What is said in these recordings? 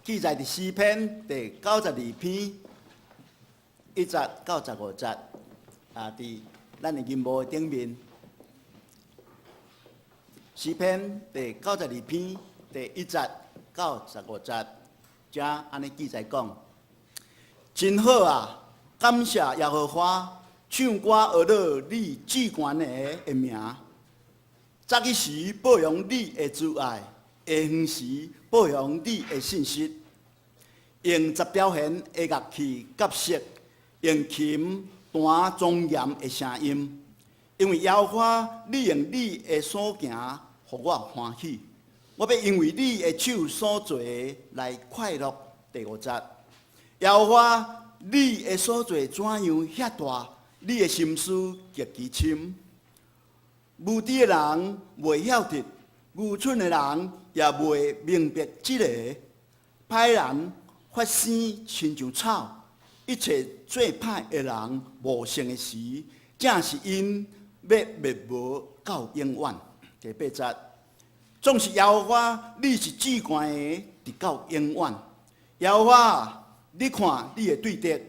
記載佇詩篇第九十二篇一節到十五節，啊，佇咱的銀幕頂面。詩篇第九十二篇第一節到十五節，遮按呢記載講：真好啊！感謝耶和華，唱歌呵咾你至懸的名。早起時報揚你的慈愛，下昏時報揚你的信實。用十條弦的樂器夾瑟，用琴彈莊嚴的聲音。因為耶和華，你用你的所行，予我歡喜。我欲因為你的手所做的來快樂。第五節，耶和華，你的所做怎樣遐大？你的心思極其深。無知的人袂曉得，愚蠢的人也袂明白這个。歹人發生親像草，一切做歹的人茂盛的時，正是𪜶欲滅無到永遠。第八節，總是耶和華，你是至懸的，直到永遠。耶和華，你看你的對敵，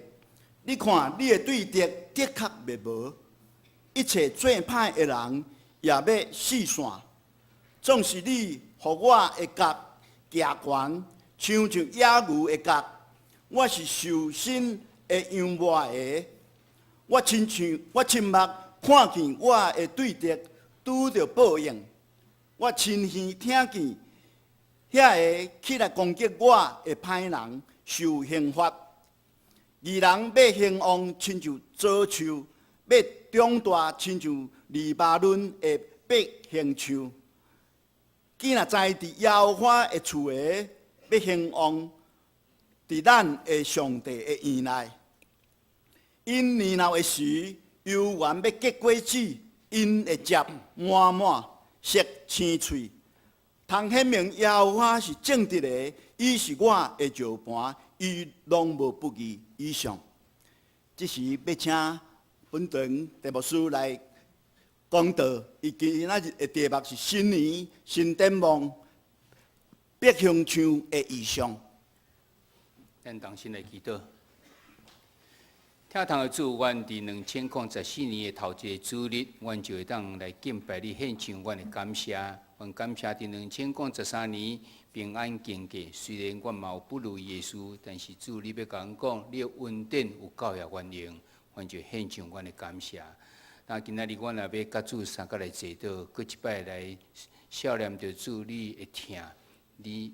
你看你的對敵的確滅無，一切做歹的人也欲四散。總是你予我的角舉懸，親像野牛的角。我是受身的羊犸的，我親像我親目看見我的對敵拄著報應，我親耳聽見遐個起來攻擊我的歹人受刑罰。義人欲興旺，親像棗樹；欲長大，親像黎巴嫩的百香樹。囝若栽佇耶和華的厝內，欲興旺佇咱的上帝的院內。𪜶年老的時，猶原欲結果子，𪜶的葉滿滿，色青翠。通顯明耶和華是正直的，伊是我的石磐，伊攏無不義。以上，這時欲請本堂鄭牧師來講道，伊今仔日的題目是新年新展望，白香樹的異象。咱同心來祈禱。疼痛的主，阮佇2014年的頭一个主日，阮就會當來敬拜你，獻上阮的感謝。阮感謝佇2013年平安經過，雖然阮嘛有不如意的事，但是主你欲共阮講，你的恩典有夠予阮用，阮就獻上阮的感謝。那今仔日阮若欲佮主相佮來坐倒，閣一擺來數念著主你的疼，你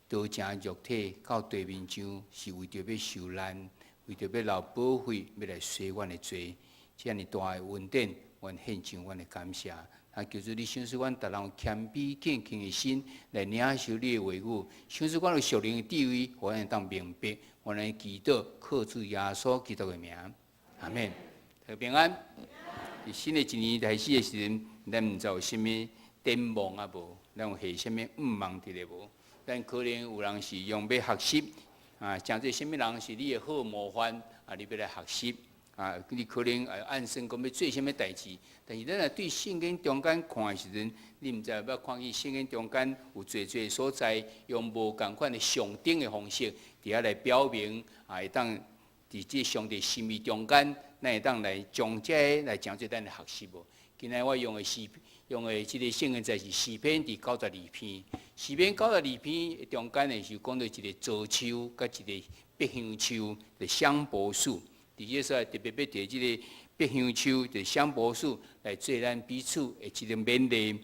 道成肉體到地面上，是為著欲受難，為著欲流寶血，欲來洗阮的罪，遮爾大的恩典，阮獻上阮的感謝。啊，求主你賞賜阮逐人有謙卑敬虔的心來領受你的話語，賞賜阮有屬靈的智慧，予阮會當明白。阮來祈禱，靠主耶穌基督的名，阿們。大家平安。佇新的一年開始的時陣，咱毋知有啥物展望啊無？咱有下啥物願望佇咧無？咱可能有人是用欲學習啊，誠濟啥物人是你的好模範啊，你欲來學習啊，你可能按算講欲做啥物代誌，但是咱若對聖經中間看的時陣，你毋知有捌看見聖經中間有濟濟所在用無仝款的象徵的方式，佇遐來表明啊，會當佇這上帝心意中間，咱會當來將這个來成做咱的學習無？今仔我用的是用的這个聖經在是詩篇第九十二篇，詩篇九十二篇中間呢是講到一个棗樹佮一个白香樹的香柏樹，佇這所在特別欲提這个白香樹的香柏樹來做咱彼此的一个勉勵。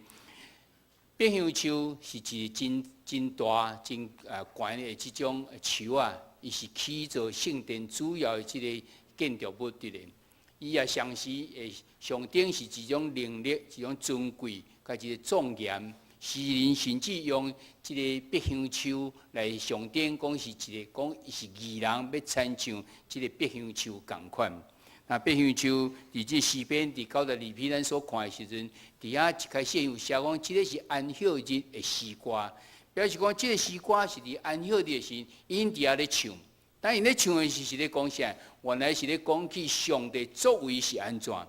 白香樹是一个真真大、真懸的這種樹仔，伊是起做聖殿主要的這个建築物佇咧。伊也同時會象徵是一種能力、一種尊貴，佮一个莊嚴。詩人甚至用這个白香樹來象徵，講是一个講伊是義人欲親像這个白香樹仝款。那白香樹佇這詩篇第九十二篇咱所看的時陣，佇遐一開始有寫講，這个是安息日的詩歌，表示講這个詩歌是佇安息日的時，𪜶佇遐咧唱。但𪜶咧唱的時是咧講啥？原來是咧講起上帝作為是按怎。佇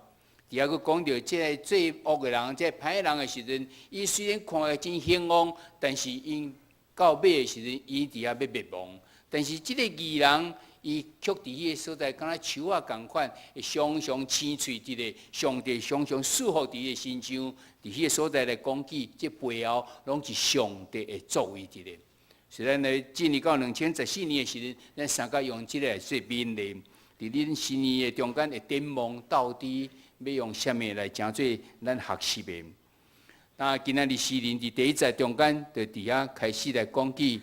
遐閣講著這个做惡的人，這个歹人的時陣，伊雖然看起來真興旺，但是𪜶 到尾的時陣，伊佇遐欲滅亡。但是這个義人，伊卻佇彼个所在，敢若樹仔仝款，會常常青翠佇咧，上帝常常賜福佇伊的身上，佇彼个所在來講起，這背後攏是上帝的作為佇咧。所以咱來進入到2014年的時陣，咱三個用這个來做勉勵。佇恁新年的中間會展望，到底欲用啥物來成做咱學習的？那今仔日詩人佇第一節中間，就佇遐開始來講起，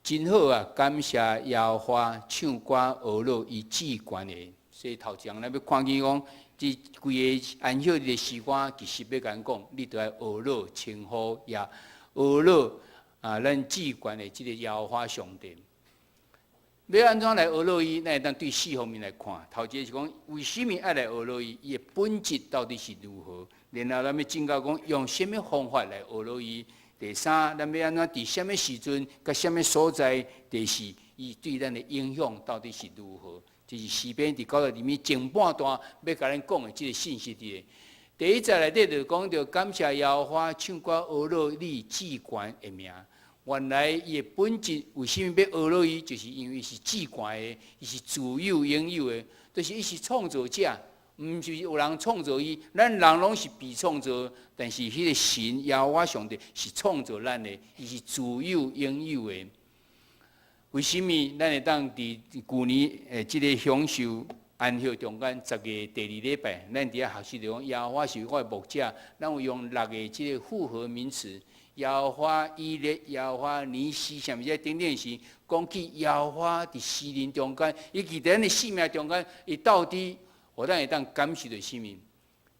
真好啊！感謝耶和華唱歌呵咾伊至懸的。所以頭一項咱欲看見講，這規个安息日的詩歌，其實欲共咱講，你著愛呵咾稱呼耶呵咾啊，咱至懸的這个耶和華上帝。欲按怎來呵咾伊？咱會當對四方面來看。頭一个是講，為啥物愛來呵咾伊？伊的本質到底是如何？然後咱欲進到講，用啥物方法來呵咾伊？第三，咱欲按怎佇啥物時陣、佮啥物所在？第四，伊對咱的影響到底是如何？這是詩篇佇92篇前半段欲共咱講的這个信息佇咧。第一節內底就講著感謝耶和華，唱歌呵咾你至懸的名。原來伊的本質為啥物欲呵咾伊？就是因為伊是至懸的，伊是自有永有的，就是伊是創造者，毋是有人創造伊。咱人攏是被創造，但是彼个神耶和華上帝是創造咱的，伊是自有永有的。為啥物咱會當佇舊年的這个享受安息中間10月第二禮拜，咱佇遐學習著講耶和華是我的牧者，咱有用六个這个複合名詞。耶和華以勒、耶和華尼西，啥物這等等時，講起耶和華佇詩人中間，伊佇咱的生命中間，伊到底予咱會當感受著啥物？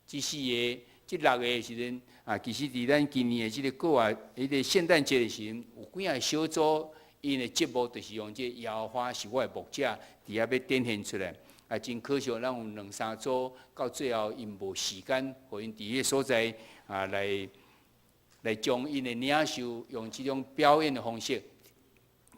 這四个、這六个時陣啊，其實佇咱今年的這个過啊，彼个聖誕節的時陣，有幾仔个小組，𪜶的節目就是用這耶和華是我的牧者，佇遐欲展現出來。啊，真可惜，咱有兩三組，到最後𪜶無時間，予𪜶佇彼个所在啊來將𪜶的領袖用這種表演的方式，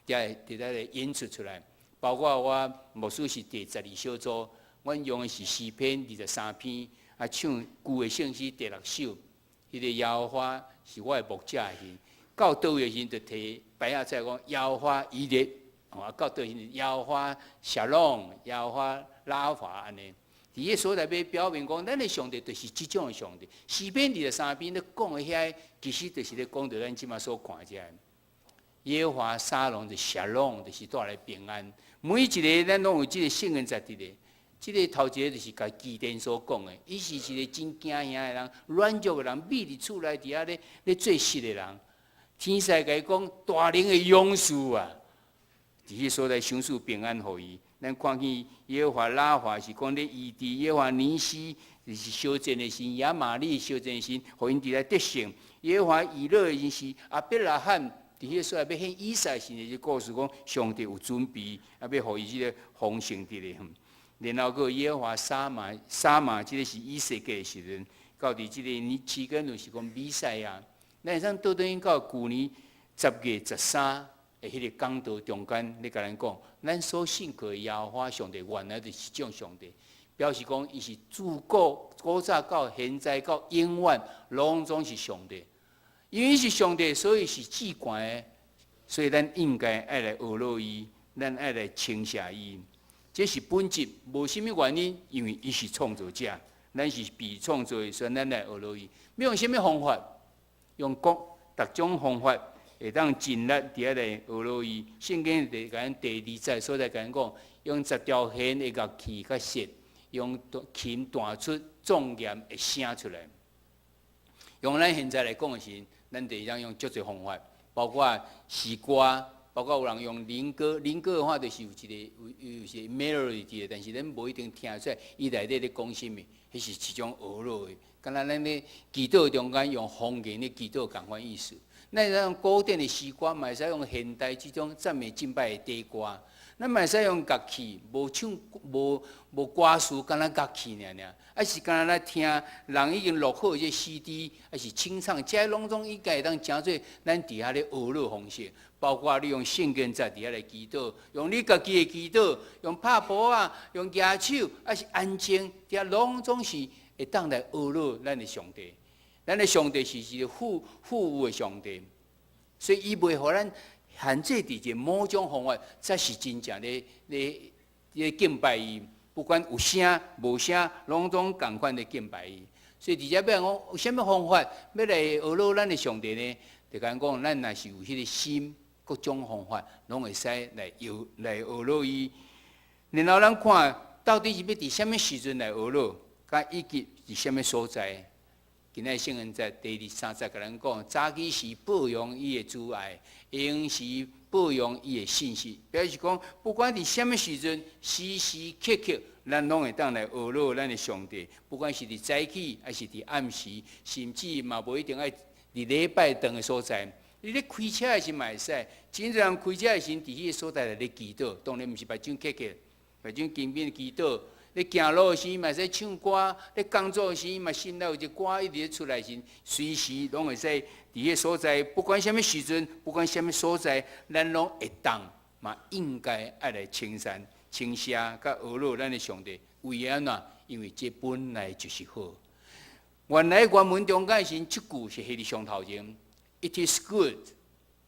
佇遐來演出出來。包括我牧師是第12小組，阮用的是詩篇23篇，啊，唱舊的聖詩第六首，彼个耶和華是我的牧者的時，到佗位的時就提牌仔出來講耶和華以勒，啊，到佗位時耶和華沙龍，耶和華拉法按呢。佇彼所在欲表明講，咱的上帝就是這種的上帝。詩篇23篇咧講的遐，其實就是咧講著咱這馬所看這个。耶和華沙龍就沙龍，就是帶來平安。每一个咱攏有這个聖經節佇咧。這个頭一个就是共基甸所講的，伊是一个真驚嚇的人，軟弱的人，覕佇厝內佇遐咧做穡的人。天使共伊講大能的勇士啊，佇彼所在賞賜平安予伊。咱看見耶和華拉法是講咧醫治，耶和華尼西就是相戰的神，亞瑪力相戰的神，予𪜶佇咧得勝。耶和華以勒的是亞伯拉罕佇彼所在欲獻以撒時，就故事講上帝有準備，啊，欲予伊這个豐盛佇咧。然後閣耶和華沙瑪，沙瑪這个是以西結的時陣，到佇這个年期間就是講彌賽亞。咱會使倒轉到舊年10月13的彼个講道中間，咧共咱講，咱所信靠的耶和華上帝原來就是這種上帝，表示講伊是自古古早到現在到永遠，攏總是上帝。因為伊是上帝，所以是至懸的，所以咱應該愛來呵咾伊，咱愛來稱謝伊。這是本質，無啥物原因，因為伊是創造者，咱是被創造的，所以咱來呵咾伊。欲用啥物方法？用各逐種方法會當盡力佇遐來呵咾伊。聖經佇共咱第二節所在共咱講，用10條弦的樂器佮瑟，用琴彈出莊嚴的聲出來。用咱現在來講的時，咱就會當用足濟方法，包括詩歌，包括有人用靈歌，靈歌的話就是有一个有一個 melody 佇咧，但是咱無一定聽出來伊內底咧講啥物，彼是一種呵咾的。敢若咱咧祈禱中間用方言咧祈禱仝款意思。咱會使用古典的詩歌，嘛會使用現代這種讚美敬拜的短歌。咱嘛會使用樂器，無唱無歌詞，敢若樂器爾爾，抑是敢若來聽人已經錄好這 CD，抑是清唱，這攏總應該會當成做咱佇遐咧呵咾方式。包括你用聖經節佇遐來祈禱，用你家己的祈禱，用拍噗仔，用舉手，抑是安靜，這攏總是會當來呵咾咱的上帝。咱的上帝是一個富有的上帝，所以伊袂予咱限制佇一個某種方法，才是真正咧咧咧敬拜伊。不管有聲無聲，攏總仝款咧敬拜伊。所以佇遮欲講有啥物方法欲來呵咾咱的上帝呢？就共講，咱若是有彼個心，各種方法攏會使來搖來呵咾伊。然後咱看到底是欲佇啥物時陣來呵咾，佮以及佇啥物所在。今仔聖經在第二三節共咱講，早起時報揚伊的慈愛，下昏時報揚伊的信實。表示講，不管佇啥物時陣，時時刻刻，咱攏會當來呵咾咱的上帝。不管是佇早起，抑是佇暗時，甚至嘛無一定愛佇禮拜堂的所在。你咧開車的時嘛會使，真濟人開車的時，佇彼個所在來咧祈禱，當然毋是目睭瞌瞌，目睭緊緊祈禱。咧行路的時嘛會使唱歌，咧工作的時嘛心內有一個歌一直咧出來時，隨時攏會使佇彼個所在，不管啥物時陣，不管啥物所在，咱攏會當嘛應該愛來稱讚、稱謝佮呵咾咱的上帝。為按怎？因為這本來就是好。原來原文中間時，這句是彼佇上頭前，It is good，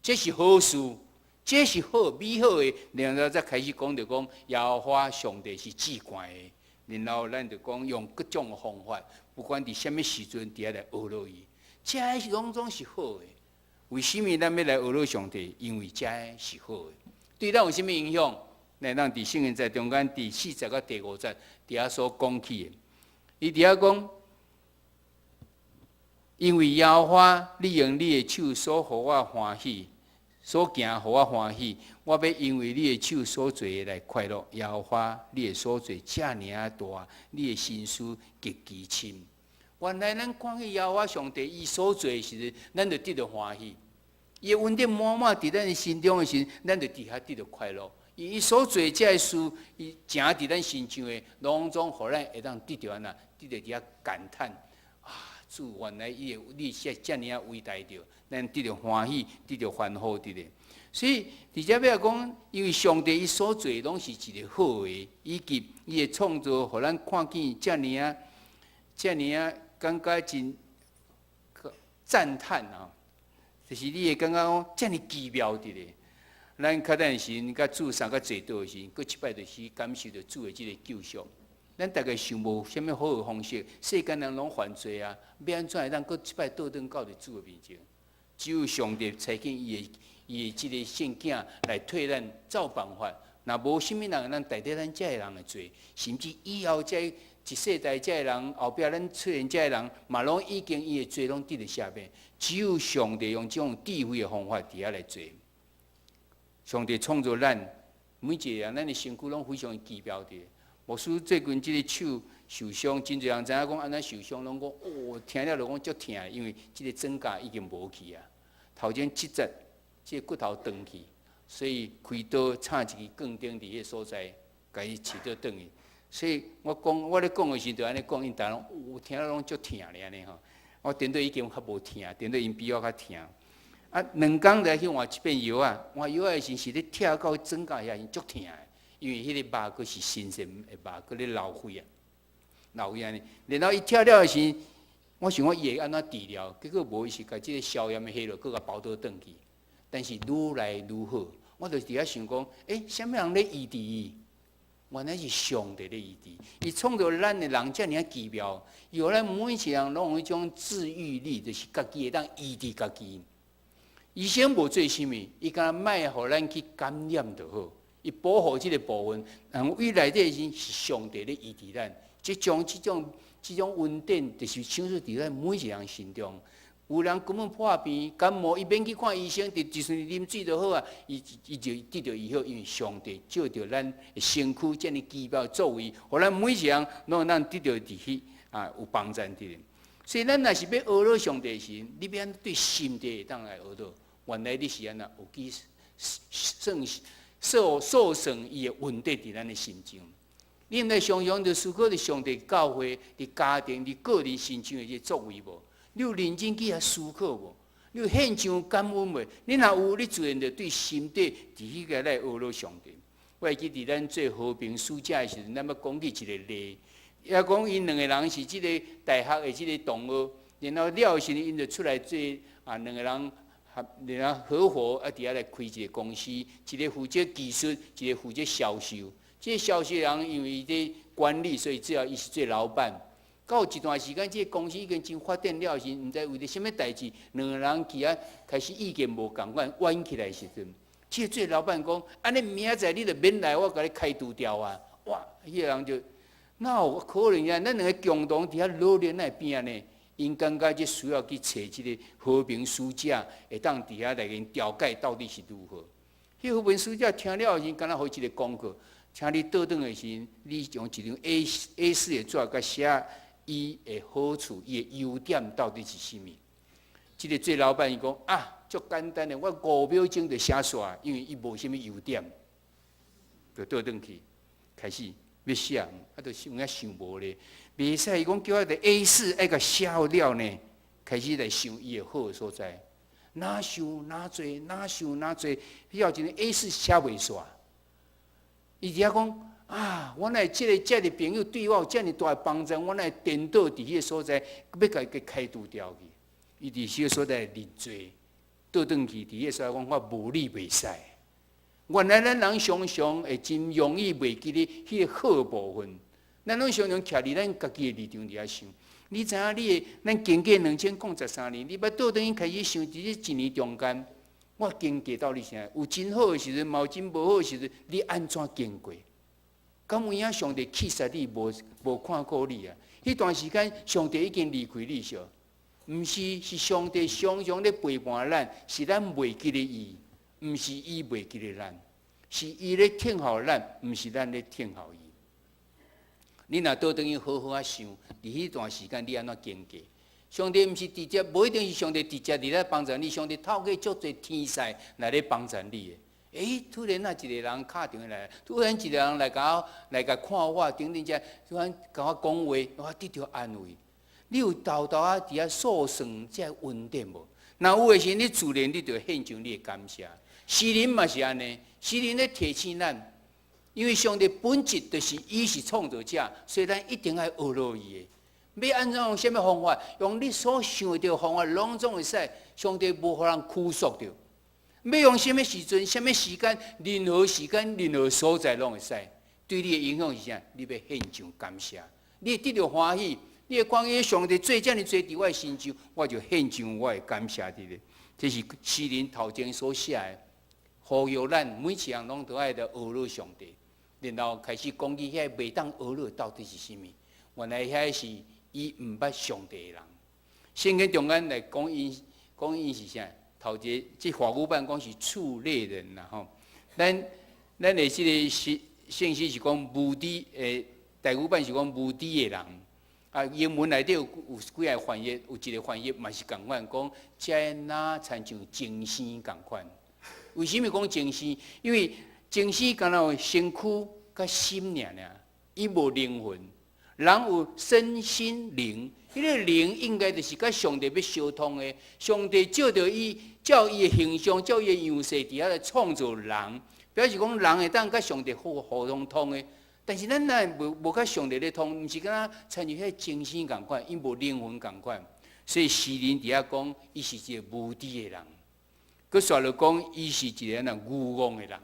這是好事。這是好美好的，然後才開始講，就講耶和華上帝是至懸的。然後咱就講用各種的方法，不管佇啥物時陣，佇遐來呵咾伊，這是攏總是好的。為啥物咱欲來呵咾上帝？因為這是好的。對咱有啥物影響？來，咱佇聖經在中間第四節佮第五節佇遐所講起的，伊佇遐講，因為耶和華，你用你的手所予我歡喜，所行予我歡喜，我欲因為你的手所做的來快樂。耶和華，你的所做遮爾仔大，你的心思極其深。原來咱看見耶和華上帝伊所做的時陣，咱就得著歡喜。伊的恩典滿滿佇咱的心中的時陣，咱就佇遐得著快樂。伊所做這个事，伊行佇咱身上的，攏總予咱會當得著按怎，得著佇遐感嘆啊！主原來伊的你是遮爾仔偉大著，咱得著歡喜，得著歡呼佇咧。所以佇遮欲講，因為上帝伊所做攏是一個好的，以及伊的創造，予咱看見遮爾仔、遮爾仔，感覺真讚嘆啊！就是你會感覺講遮爾奇妙佇咧。咱較早時陣，佮主相佮坐倒的時陣，閣一擺就是感受著主的這個救贖。咱逐家想無啥物好的方式，世間人攏犯罪啊，欲按怎會當閣一擺倒轉到佇主的面前？只有上帝差遣伊的這個聖囝來替咱找辦法。若無啥物人會當代替咱這个人的罪，甚至以後這一世代這個人，後壁咱出現這個人，嘛攏已經伊的罪攏得著赦免。只有上帝用這種智慧的方法佇遐來做。上帝創造咱每一個人，咱的身軀攏非常奇妙的。牧師最近這个手受傷，真濟人知影講按怎受傷，攏講哦，聽了就講足疼，因為這個指甲已經無去啊。頭前這節這個骨頭斷去，所以開刀插一支鋼釘佇彼個所在，共伊切倒轉去。所以我講我咧講的時陣就按呢講，𪜶逐家攏哦，聽了攏足疼咧按呢吼。我顛倒已經較無疼，顛倒𪜶比我較疼。啊，2工來去換一遍藥仔，換藥仔的時是咧拆到指甲遐是足疼的，因為彼個肉閣是新鮮的肉，閣咧流血啊，流血按呢。然後伊拆了的時，我想講伊會按怎治療，結果無，伊是共這个消炎的藥落，閣共包倒轉去。但是愈來愈好，我就佇遐想講，欸，啥物人咧醫治伊？原來是上帝咧醫治。伊創造咱的人遮爾奇妙，伊予咱每一個人攏有彼種自癒力，就是家己會當醫治家己。醫生無做啥物，伊干焦莫予咱去感染就好。伊保護這个部分，人伊內底時是上帝咧醫治咱。這種恩典，就是賞賜佇咱每一個人心中。有人根本破病感冒，伊免去看醫生，就算啉水就好啊。伊就得著醫好，因為上帝借著咱的身軀遮爾奇妙作為，予咱每一個人攏會當得著佇彼啊有幫助佇。所以咱若是欲呵咾上帝時，你欲按怎對心底會當來呵咾？原來你是按怎有去算受受算伊的恩典佇咱的心中。你毋知常常就思考佇上帝教會、佇家庭、佇個人身上的這個作為無？你有認真去遐思考無？你有獻上感恩無？你若有，你自然就對心底佇彼個來呵咾上帝。我會記佇咱做和平使者的時陣，咱捌講起一個例，抑講𪜶兩個人是這個大學的這個同學，然後了時陣𪜶就出來做啊，兩個人合然後合夥啊，佇遐來開一個公司，一個負責技術，一個負責銷售。這個銷售人因為伊佇管理，所以最後伊是做老闆。到一段時間，這個公司已經真發展了時，毋知為著啥物代誌，兩个人起啊開始意見無仝款，冤起來時陣，這個做老闆講：按呢明仔載你就免來，我共你開除掉啊！哇，彼個人就哪有可能啊？咱兩个共同佇遐努力，哪會變按呢？𪜶感覺這需要去揣這个和平使者，會當佇遐來𪜶調解到底是如何。彼和平使者聽了時，敢若予一个功課，請你倒轉的時，你用一張 A4的紙共寫伊的好處，伊的優點到底是啥物？這个做老闆伊講啊，足簡單的，我5秒鐘就寫煞，因為伊無啥物優點，就倒轉去開始欲寫，啊，就有影想無咧，袂使。伊講叫我佇 A4愛共寫好了呢，開始來想伊的好的所在，哪想哪濟，哪想哪濟，以後一個 A4寫袂煞。伊佇遐講啊，原來這个遮爾朋友對我有遮爾大的幫助，我哪會顛倒佇彼个所在，欲共伊開除掉去。伊佇彼个所在認罪，倒轉去佇彼个所在講我無你袂使。原來咱人常常會真容易袂記得彼個好的部分，咱攏常常徛佇咱家己的立場佇遐想。你知影你的咱經過2013年，你欲倒轉去開始想，佇這一年中間，我經過到底啥？有真好的時陣，嘛有真無好的時陣，你按怎經過？敢有影上帝棄殺你，無無看顧你啊？彼段時間，上帝已經離開你著？毋是，是上帝常常咧陪伴咱，是咱袂記得伊，毋是伊袂記得咱，是伊咧聽候咱，毋是咱咧聽候伊。你若倒轉去好好仔想，佇彼段時間你按怎經過？上帝毋是直接，無一定是上帝直接佇咧幫助你，上帝透過足濟天使來咧幫助你的。欸，突然啊，一个人敲電話來，突然一个人來共我來共看我，等等這，突然共我講話，我得著安慰。你有沓沓仔佇遐數算這个恩典無？若有的時，你自然你就獻上你的感謝。詩人嘛是按呢，詩人咧提醒咱，因為上帝本質就是伊是創造者，所以咱一定愛學落伊的。欲按怎用啥物方法？用你所想得著方法，攏總會使。上帝無予人拘束著。欲用啥物時陣、啥物時間、任何時間、任何所在，攏會使。對你的影響是啥？你欲獻上感謝，你會得著歡喜，你會看見上帝做遮爾濟佇我的身上，我就獻上我的感謝佇咧。這是詩人頭前所寫的，呼籲咱每一項攏都愛來學落上帝。然後開始講起遐袂當學落到底是啥物？原來遐是伊毋捌上帝的人。聖經中間來講𪜶，講𪜶是啥？頭一个，這華語版講是畜類人啦吼。咱咱的這个聖聖詩是講無知，台語版是講無知的人。啊，英文內底有有幾个翻譯，有一个翻譯嘛是仝款，講這若親像精生仝款。為啥物講精生？因為精生敢若有身軀佮心爾爾，伊無靈魂。人有身心靈，彼个靈應該就是佮上帝欲相通的。上帝照著伊，照伊的形象，照伊的樣式，佇遐來創造人，表示講人會當佮上帝好互相通的。但是咱若無無佮上帝咧通，毋是敢若親像彼个精生仝款，伊無靈魂仝款。所以詩人佇遐講，伊是一个無知的人。閣煞落講，伊是一个按怎愚戇的人，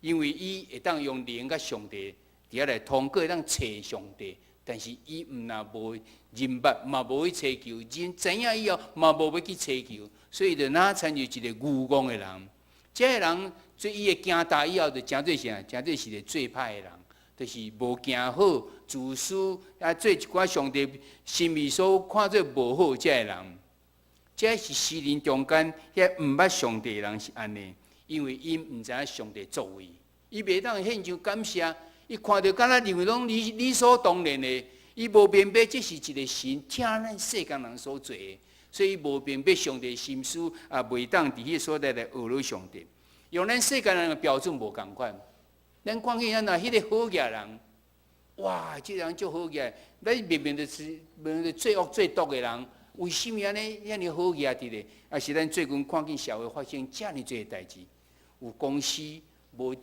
因為伊會當用靈佮上帝佇遐來通，閣會當揣上帝，但是伊毋若無認捌，嘛無去揣求，人知影以後嘛無欲去揣求，所以就若親像一个愚戇的人。這个人做伊會行大以後，就成做啥？成做是一个做歹的人，就是無行好、自私啊，做一寡上帝心意所看做無好這个人。這是詩人中間遐毋捌上帝的人是按呢，因為𪜶毋知影上帝作為，伊袂當獻上感謝。伊看著敢若認為攏理理所當然的，伊無明白這是一个神疼咱世間人所做的，所以伊無明白上帝心思啊，袂當佇彼个所在來學落上帝。用咱世間人的標準無仝款，咱看見咱若彼个好額人，哇，這个人足好額，咱明明就是明明就做惡做毒的人，為啥物按呢遐爾好額佇咧？啊，是咱最近看見社會發生遮爾濟代誌，有公司無。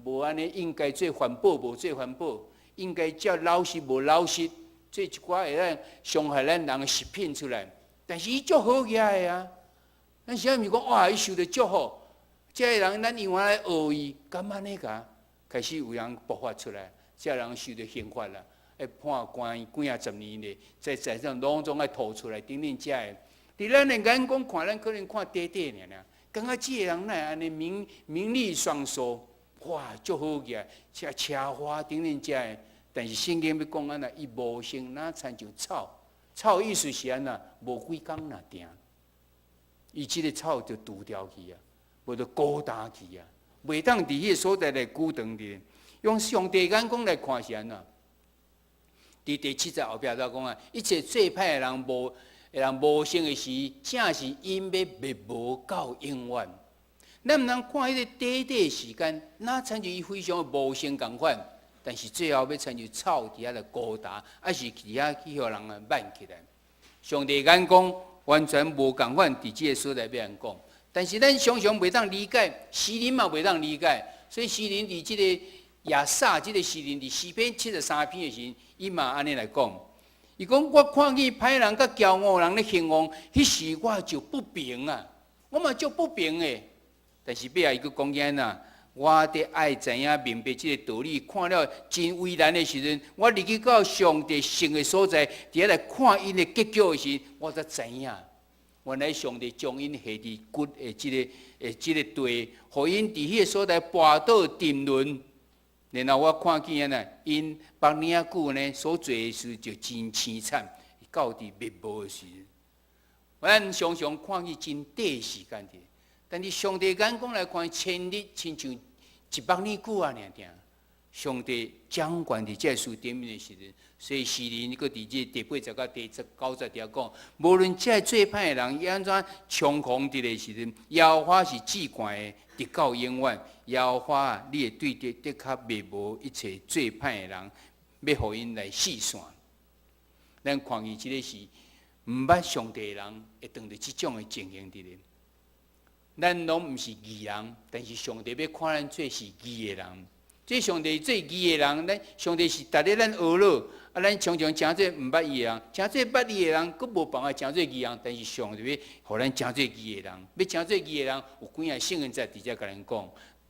無按呢，應該做環保，無做環保；應該食老實，無老實，做一寡會當傷害咱人的食品出來。但是伊足好額的啊！咱啥物毋是講哇，伊受著祝福，這个人咱永遠來學伊，敢按呢共？開始有人爆發出來，這个人受著刑罰啦，愛判關幾仔十年咧，在在上攏總愛吐出來，等等這个。佇咱的眼光看，咱可能看短短爾爾，感覺這个人哪會按呢名名利雙收，哇，足好額，奢奢華等等這个。但是聖經欲講按怎，伊無生若親像草，草意思是按怎，無幾工若定，伊這个草就除掉去啊，無就孤單去啊，袂當佇彼个所在來久長佇。用上帝眼光來看是按怎？佇第七節後壁就講啊，一切做歹的人無人無生的時，正是𪜶欲滅無到永遠。咱毋通看彼个短短時間，若親像伊非常無生仝款，但是最後欲親像草佇遐來孤單，抑是佇遐去予人啊挽起來。上帝眼光完全無仝款，佇這个所在欲按講。但是咱常常袂當理解，詩人嘛袂當理解，所以詩人佇這个亞薩這个詩人佇詩篇73篇的時，伊嘛按呢來講。伊講我看見歹人佮驕傲人咧興旺，彼時我就不平啊，我嘛足不平的。但是尾仔伊閣講見啊，我得愛知影明白這个道理，看了真為難的時陣，我入去到上帝聖的所在，佇遐來看𪜶的結局的時，我才知影，原來上帝將𪜶下佇骨的這个地，予𪜶佇彼个所在跋倒沉淪。然後我看見啊，𪜶目領久呢所做的事就真凄慘，到佇滅無的時。咱常常看見真短時間的，但是上帝眼光來看，千日親像一百年久啊，爾定。上帝掌權佇這事頂面的時陣，所以詩人閣佇這第八節佮第九節佇遐講，無論這做歹的人伊按怎猖狂佇的時陣，耶和華是至懸的，直到永遠。耶和華，你會對著的確滅無一切做歹的人，欲予𪜶來死散。咱看見這个是毋捌上帝的人會當著這種的情形佇咧。咱攏毋是義人，但是上帝欲看咱做是義的人。這上帝做義的人，咱上帝是值得咱學咯。啊，咱常常成做毋捌伊的人，成做捌伊的人，閣無辦法成做義人。但是上帝欲予咱成做義的人，欲成做義的人，有幾項聖經節直接共咱講。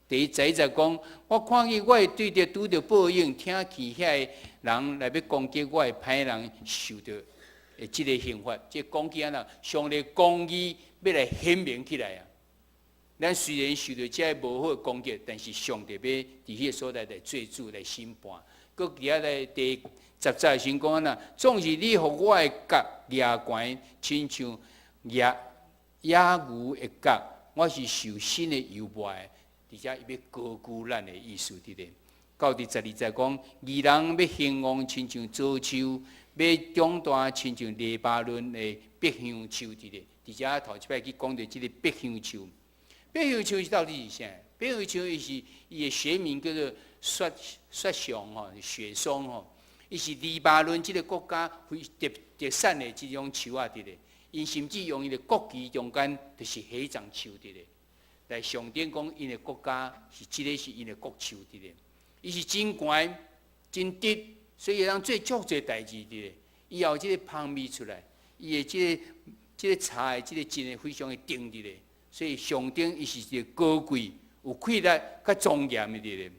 第十一節講，我看見我會對著拄著報應，聽去遐个人來欲攻擊我的歹人，受著的這个刑罰。這個講起按怎？上帝公義欲來顯明起來啊！咱雖然受著這个無好的攻擊，但是上帝欲佇彼个所在來做主來審判。閣佇遐來第十節時講按怎？總是你予我的角舉懸，親像野野牛的角，我是受新的油抹的。佇遮伊欲高舉咱的意思佇咧。到第十二節講，義人欲興旺，親像棗樹；欲長大，親像黎巴嫩的柏香樹佇咧。佇遮頭一擺去講著這个柏香樹。柏香樹是到底是啥？柏香樹伊是伊的學名叫做雪雪松吼，雪松吼。伊是黎巴嫩這个國家非特特產的這種樹仔佇咧。𪜶甚至用𪜶的國旗中間就是彼種樹佇咧，來象徵講𪜶的國家是這个是𪜶的國樹佇咧。伊是真懸、真直，所以會當做足濟代誌佇咧。伊也有這个芳味出來，伊的這个茶的這个真的非常的甜佇咧。所以象徵伊是一個高貴、有氣力、較莊嚴的佇咧。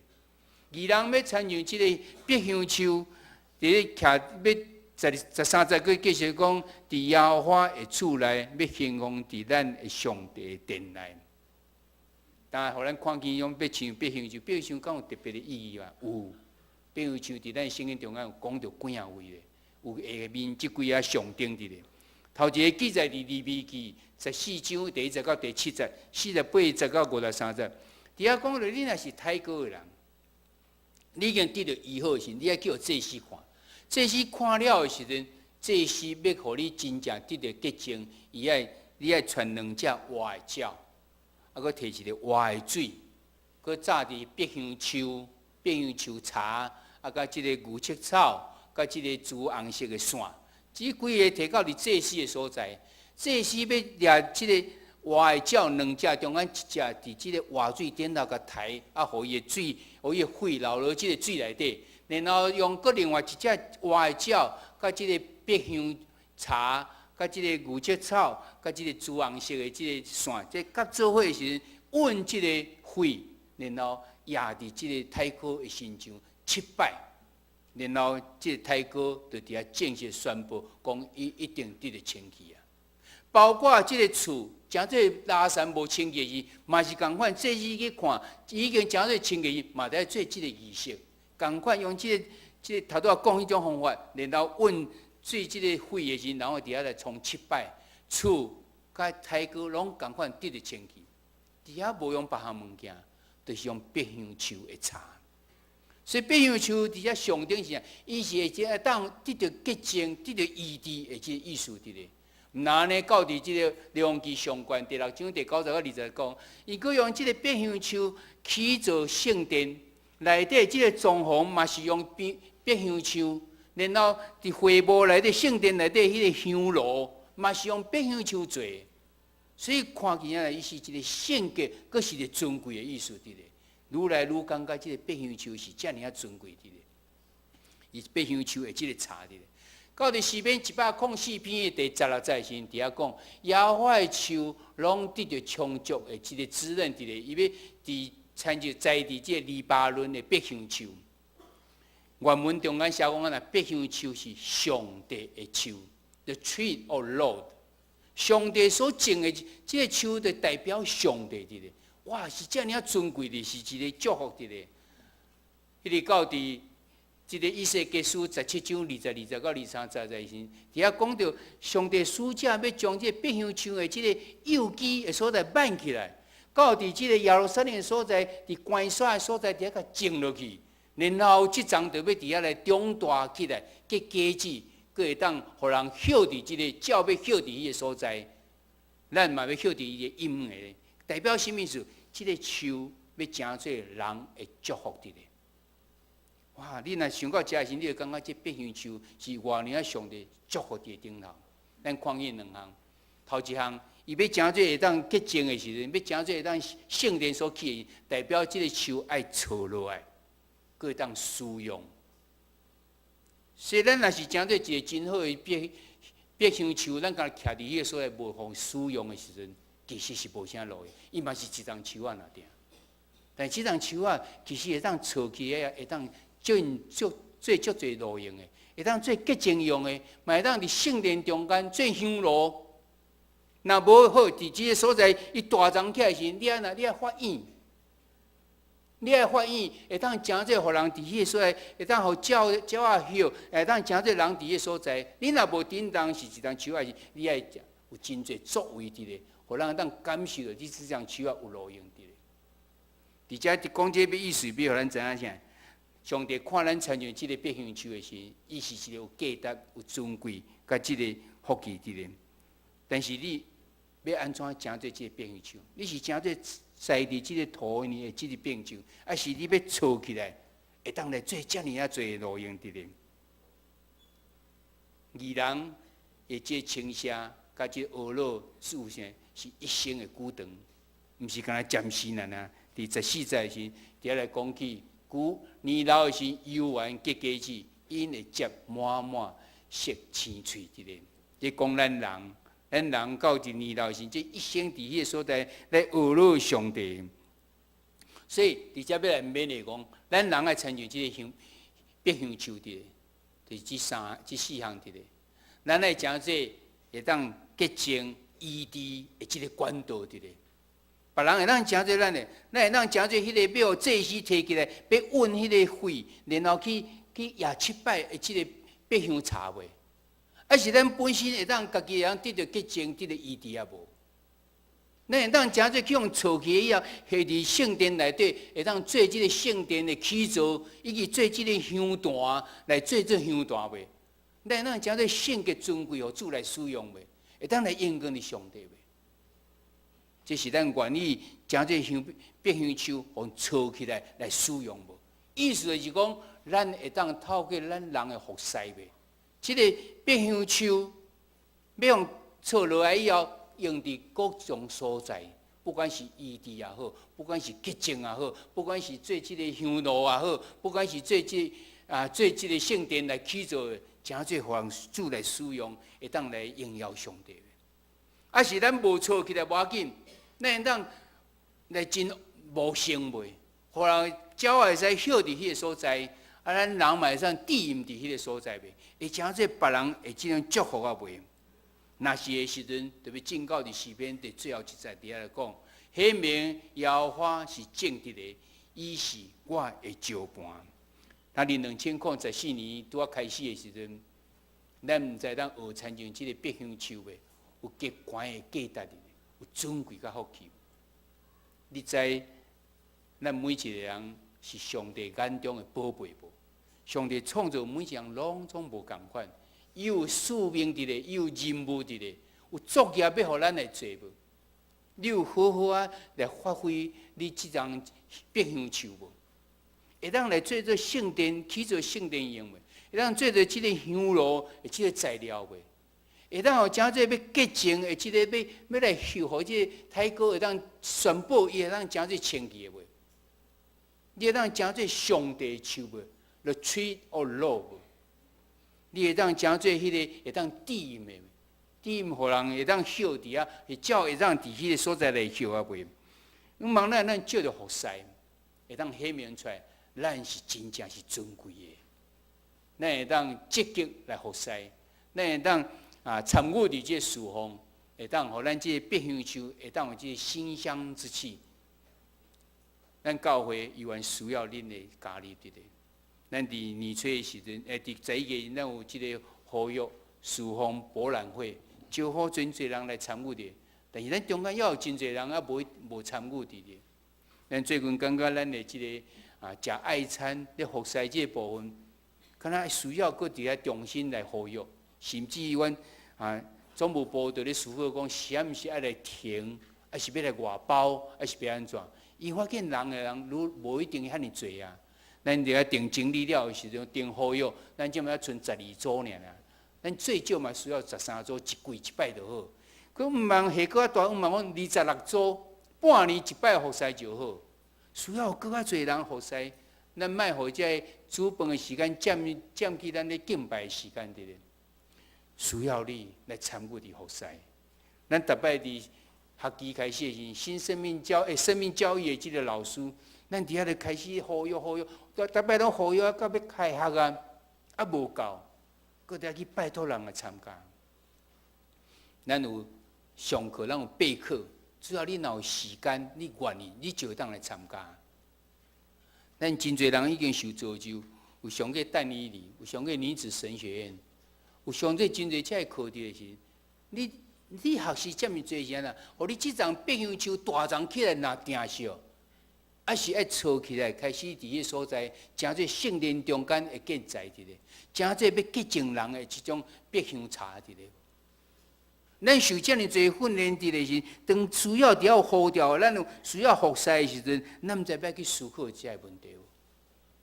義人欲親像這个柏香樹，佇咧徛欲十十三節閣繼續講，佇耶和華的厝內，欲興旺佇咱的上帝的殿內。但予咱看見講欲像柏香樹，柏香樹敢有特別的意義無？有，柏香樹佇咱聖經中間有講著幾仔位咧，有下面這幾仔象徵佇咧。頭一个記載佇利未記14章第一節到第七節，48節到53節。佇遐講著，你若是刣割的人，你已經得著醫好的時，你愛去予祭司看。祭司看了的時陣，祭司欲予你真正得著潔淨，伊愛你愛揣兩隻活的鳥，啊，閣提一个活的水，閣紮佇柏香樹、柏香樹柴，啊，佮這个牛膝草，佮這个朱紅色的線，這幾个提到佇祭司的所在，祭司欲掠這个活的鳥兩隻，中間一隻佇這个活水頂頭共刣，啊，予伊的水，予伊的血流落這个水內底，然後用閣另外一隻活的鳥，佮這个柏香柴，佮佮這个牛舌草，佮這个朱紅色的這个線，這夾做伙時陣，運這个血，然後壓佇這个太膏的身上七擺，然後這个太膏就佇遐正式宣布，講伊一定得著清氣啊。包括這个厝，誠做垃圾無清潔時，嘛是仝款。祭司去看，已經誠做清潔時，嘛得做這个儀式。仝款用這个、這個頭拄仔講彼種方法，然後運水這個血的時，然後佇遐來沖七擺，厝佮太膏攏仝款得著清氣。佇遐無用別項物件，就是用白香樹的柴。所以白香樹佇遮象徵是啥？伊是會當得著潔淨、得著醫治的這個意思佇咧。毋若按呢，到佇這个列王紀上卷第六章第九節到二十講，伊閣用這个白香樹起造聖殿，內底這个裝潢嘛是用白白香樹，然後佇會幕內底聖殿內底彼个香爐嘛是用白香樹做，所以看起來伊是一个聖潔，閣是一个尊貴的意思佇咧。愈來愈感覺這个白香樹是遮爾仔尊貴佇咧，伊白香樹的這个柴佇咧。到佇詩篇104篇的第16節時，佇遐講，耶和華的樹攏得著充足的這个滋潤佇咧，伊欲佇親像栽佇這个黎巴嫩的白香樹。原文中間寫講啊，白香樹是上帝的樹，the tree of Lord。上帝所種的這个樹，就代表上帝佇咧。哇，是遮爾仔尊貴的，是一個祝福佇咧。彼个到佇這个以西結書17章22節到23節的時，佇遐講著上帝使者欲將這個白香樹的這个幼枝的所在挽起來，到佇這个耶路撒冷的所在，佇關山的所在，佇遐共種落去，然後這叢就欲佇遐來長大起來，結果子，閣會當予人歇佇這个鳥欲歇佇彼个所在，咱嘛欲歇佇伊的蔭下，代表啥物意思？這个樹欲成做人的祝福佇咧。哇！你若想到遮時，你就感覺這白香樹是偌爾仔上帝祝福佇頂頭。咱看見兩項，頭一項，伊欲成做會當潔淨的時陣，欲成做會當聖殿所起的，代表這个樹愛鋤落來，閣會當使用。所以咱若是成做一个真好的白白香樹，咱敢徛佇彼个所在無予使用的時陣，其實是無啥路用，伊嘛是一叢樹仔爾爾。但這叢樹仔其實會當鋤起來，會當進足做足濟路用的，會當做潔淨用的，嘛會當佇聖殿中間做香爐。若無好，佇這个所在，伊大叢起來時，你愛若你愛發院，你愛發院會當誠濟予人佇彼个所在，會當予鳥鳥仔歇，會當誠濟人佇彼个所在。你若無叮當是一叢樹仔時，你愛有真濟作為佇咧，予人會當感受著你這叢樹仔有路用佇咧。佇遮講這个意思，欲予咱知影啥？上帝看咱親像這个白香樹的時，伊是一個有價值、有尊貴，佮這个福氣佇咧。但是你欲按怎成做這个白香樹？你是成做栽佇這个土裡的這个白香樹，還是你欲鋤起來，會當來做遮爾仔濟路用佇咧？義人的這稱謝，佮這個懊惱是有啥？是一生的久長，毋是干焦暫時爾爾。佇14節時，佇遐來講起，久年老的時，猶原結果子，𪜶會結滿滿熟青穗佇咧。咧講咱人，咱人到一年老時，這一生佇彼个所在來懊惱上帝。所以佇遮欲來勉勵講，咱人愛親像這个香白香樹佇咧，就是這三、這四項佇咧。咱愛成做會當潔淨醫治的這个管道佇咧。別人會當成做咱的，咱會當成做彼个欲予祭司提起來，欲運彼个血，然後去壓七擺的這个白香柴未？還是咱本身會當家己會當得著潔淨，得著醫治抑無？咱會當成做去予鋤起以後，下佇聖殿內底，會當做這个聖殿的起造，以及做這个香壇來做這香壇未？咱會當成做聖潔尊貴，予主來使用未？會當來榮光佇上帝未？這是咱願意將這香白香樹予鋤起來來使用無？意思就是講，咱會當透過咱人的服侍未？這个白香樹欲予鋤落來以後，用佇各種所在，不管是醫治也好，不管是潔淨也好，不管是做這个香爐也好，不管是做這個聖殿來起造的，成做予人主來使用，會當來榮耀上帝。啊是咱無操起來無要緊，咱會當來真茂盛袂？予人鳥會使歇佇彼个所在，啊，咱人嘛會使駐蔭佇彼个所在袂？會成做別人會這種祝福啊袂？若是的時陣，特別進到佇詩篇佇最後一節佇遐來講，顯明耶和華是正直的，伊是我的石磐。咱佇2014年拄仔開始的時陣，咱毋知咱學親像這个白香樹袂？有極懸的價值，有尊貴佮福氣。你知咱每一个人是上帝眼中的寶貝無？上帝創造每一個人攏總無仝款，伊有使命佇咧，伊有任務佇咧，有作業欲予咱來做無？你有好好仔來發揮你這叢白香樹無？會當來做做聖殿，起做聖殿用袂？會當做做這个香爐的這个材料袂？會當予成做欲潔淨的這个欲欲來修予這个太鼓會當宣布伊會當成做清氣的袂？你會當成做上帝樹袂？The tree of love，你會當成做彼个會當駐蔭的，駐蔭予人會當歇佇遐，鳥會當佇彼个所在來歇啊袂？毋望咱咱藉著服侍，會當顯明出來，咱是真正是尊貴的。咱會當積極來服侍，咱會當啊參與佇這個事奉，會當予咱這個白香樹會當有這個馨香之氣。咱教會猶原需要恁的加入佇咧。咱佇年初的時陣，佇11月，咱有這个呼籲事奉博覽會，招呼真濟人來參與的。但是咱中間猶有真濟人猶無無參與佇咧。咱最近感覺咱的這个啊，食愛餐咧服侍這个部分，敢若需要閣佇遐重新來呼籲，甚至於阮啊總務部佇咧思考講，是毋是愛來停，抑是欲來外包，抑是欲按怎？伊發現人的人愈無一定遐爾濟啊。咱佇遐定整理了的時陣，定呼籲，咱這擺賰十二組爾爾，咱最少嘛需要13組，一季一擺就好。閣毋通下閣較大，毋通講26組，半年一擺服侍就好。需要閣較濟人服侍，咱莫予這个煮飯的時間佔佔去咱咧敬拜的時間佇咧。需要你來參與佇服侍。咱逐擺佇學期開始的時，新生命教欸生命教育的這个老師，咱佇遐咧開始呼籲呼籲，逐擺攏呼籲啊，到欲開學啊，啊無夠，閣得去拜託人來參加。咱有上課，咱有備課，只要你若有時間，你願意，你就會當來參加。咱真濟人已經受造就，有上過但以理，有上過女子神學院，有上過真濟這个課程的時，你你學習這麼濟時間啊？予你這叢白香樹大叢起來，若定燒，抑是愛操起來，開始佇彼所在，成做聖殿中間的建材佇咧，成做欲潔淨人的這種白香茶佇咧。咱受這爾濟訓練佇咧時，當需要佇遐有呼召，咱有需要服侍的時陣，咱毋知欲去思考這个問題。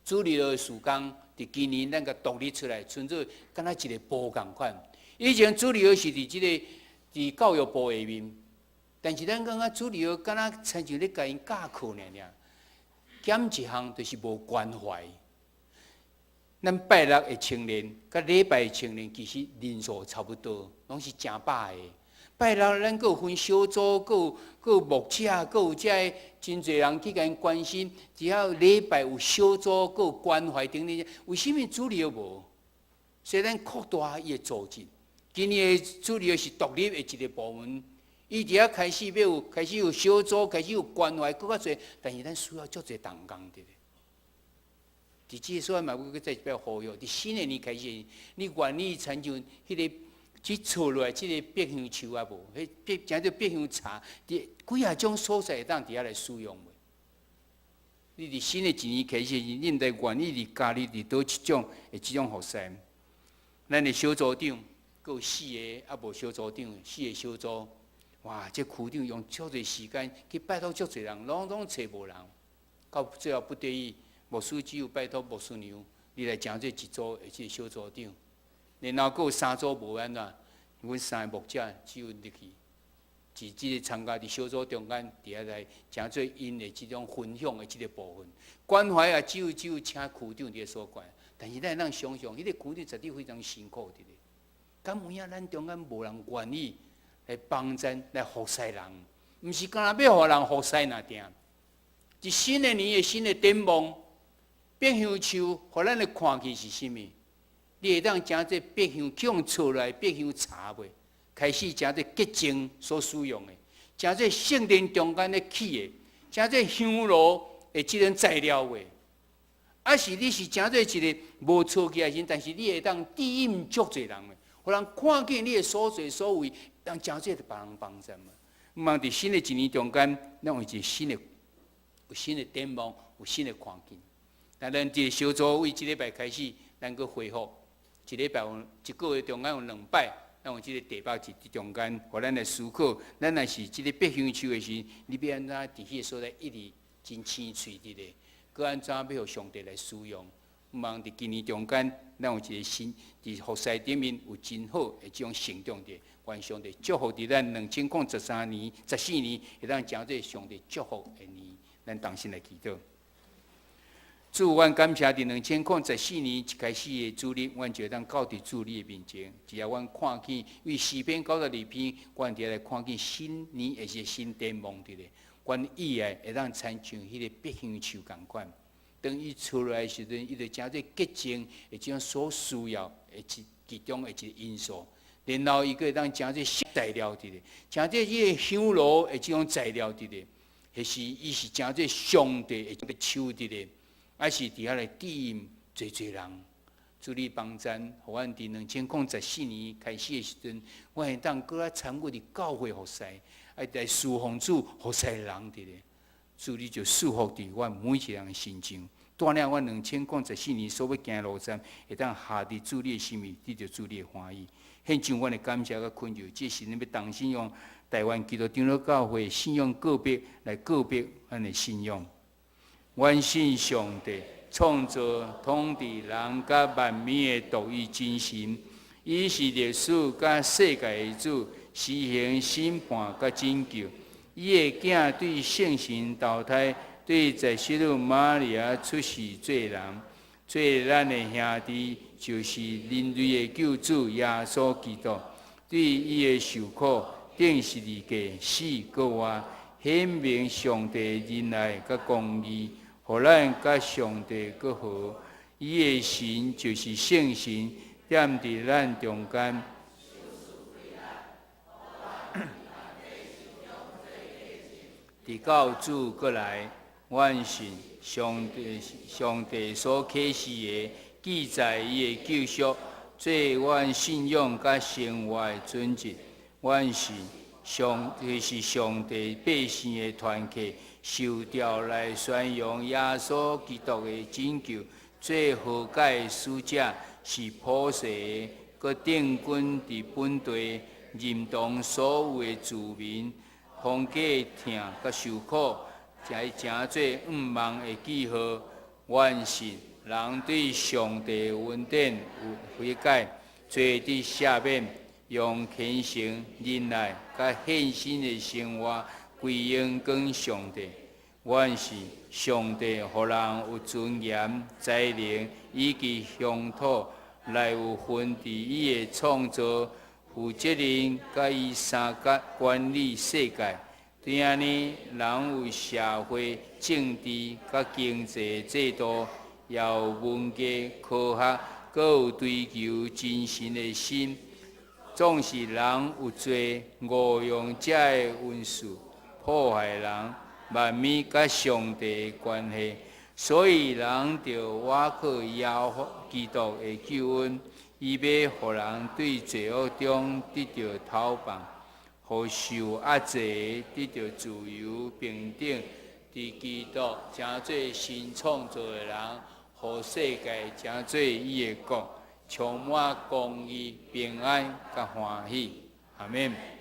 主日學的事工，佇今年咱共獨立出來，賰做敢若一个部仝款。以前主日學是佇這个佇教育部下面，但是咱感覺主日學敢若親像咧共𪜶教課爾爾，減一項就是無關懷。咱拜六的青年，佮禮拜的青年，其實人數差不多，攏是誠百个。拜六咱閣有分小組，閣有閣有牧者，閣有這个真濟人去共𪜶關心。只要禮拜有小組，閣有關懷等等，為啥物主日學無？所以咱擴大伊的組織。今年的主日學是獨立的一個部門，伊佇遐開始欲有開始有小組，開始有關懷，閣較濟，但是咱需要足濟同工佇咧。佇這個所在嘛，閣再一擺呼籲，佇新的年開始，你願意親像彼个去操落來這个白香樹啊無？彼白成做白香茶，佇幾仔種所在會當佇遐來使用袂？你佇新的一年開始，你毋知願意佇加入佇佗一種的這種服侍。咱的小組長，閣有四个，猶無小組長，四个小組，哇！這區長用足濟時間去拜託足濟人，攏總揣無人，到最後不得已，牧師只有拜託牧師娘，你來成做一組的這个小組長。然後閣有三組無按怎？阮三个牧者只有入去，佇這个參加佇小組中間，佇遐來成做𪜶的這種分享的這个部分。關懷也只有只有請區長佇咧所管，但是咱會當想像，彼個區長絕對非常辛苦佇咧。敢有影咱中間無人願意來幫贊來服侍人，毋是干焦欲予人服侍爾定。佇新的年的新的展望，白香樹，予咱的看見是啥物？你會當成做白香去予採來白香柴未？開始成做潔淨所使用的，成做聖殿中間咧起的，成做香爐的這種材料未？抑是你是成做一个無操起來時，但是你會當指引足濟人的，予人看見你的所作所為，當成做別人幫助嘛。望佇新的一年中間，咱有一个新的展望，有新的看見。但咱這个小組為這禮拜開始，咱閣恢復一禮拜有一個月中間有兩擺，咱有這个題目佇中間，予咱來思考。咱若是這个白香樹的時，你欲按怎佇彼个所在一直真青翠佇咧？閣按怎欲予上帝來使用？望佇今年中間，咱有一个新佇服侍頂面有真好的這種成長佇。願上帝祝福佇咱2013年、14年，會當成做上帝祝福的年。咱同心來祈禱。主，阮感謝佇2014年一開始的主日，阮就會當到佇主你的面前。只要阮看見為詩篇92篇，阮佇遐來看見新年的一個新展望佇咧。阮意愛會當親像彼个白香樹仝款，當伊出來的時陣，伊就成做潔淨的這種所需要的一其中的一個因素。然後伊閣會當成做材料佇咧，成做彼个香爐的這種材料佇咧，彼時伊是成做上帝的樹佇咧，抑是佇遐來指引濟濟人。主你幫贊，予阮佇2014年開始的時陣，阮會當閣較參與佇教會服侍，愛來侍奉主服侍人佇咧。主你就賜福佇阮每一個人身上，帶領阮2014年所欲行的路程，會當合佇主你的心意，得著主你的歡喜。獻上阮的感謝佮懇求，這是咱欲同心用台灣基督長老教會信仰告白來告白咱的信仰。阮信上帝，創造統治人佮萬物的獨一真神，伊是歷史佮世界的主，施行審判佮拯救。伊的囝對聖神投胎，對十聖女瑪利亞出世做人，做咱的兄弟，就是人類的救主耶穌基督。對伊的受苦，釘十字架，死閣活，顯明上帝仁愛佮公義，予咱佮上帝閣和。伊的神就是聖神，踮佇咱中間。直到主閣來，阮信上帝，上帝所啟示的記載伊的救贖，做阮信仰佮生活的準則。阮信上帝是上帝百姓的團契，受召來宣揚耶穌基督的拯救，做和解的使者，是普世的，閣定根佇本地，認同所有的住民，通過疼佮受苦，才成做向望的記號。阮信人對上帝恩典有悔改，罪得赦免，用虔誠、忍耐、佮獻身的生活歸榮光上帝。阮信上帝予人有尊嚴、才能以及鄉土來有份佇伊的創造，負責任佮伊相佮管理世界。對按呢，人有社會、政治佮經濟制度，也有文藝、科學，閣有追求真神的心。總是人有罪，誤用這个恩賜，破壞人萬物佮上帝的關係，所以人著倚靠耶穌基督的救恩，伊欲予人對罪惡中得著釋放，予受壓制的得著自由平等，佇基督成做新創造的人，予世界成做伊的國，充滿公義、平安佮歡喜。阿們。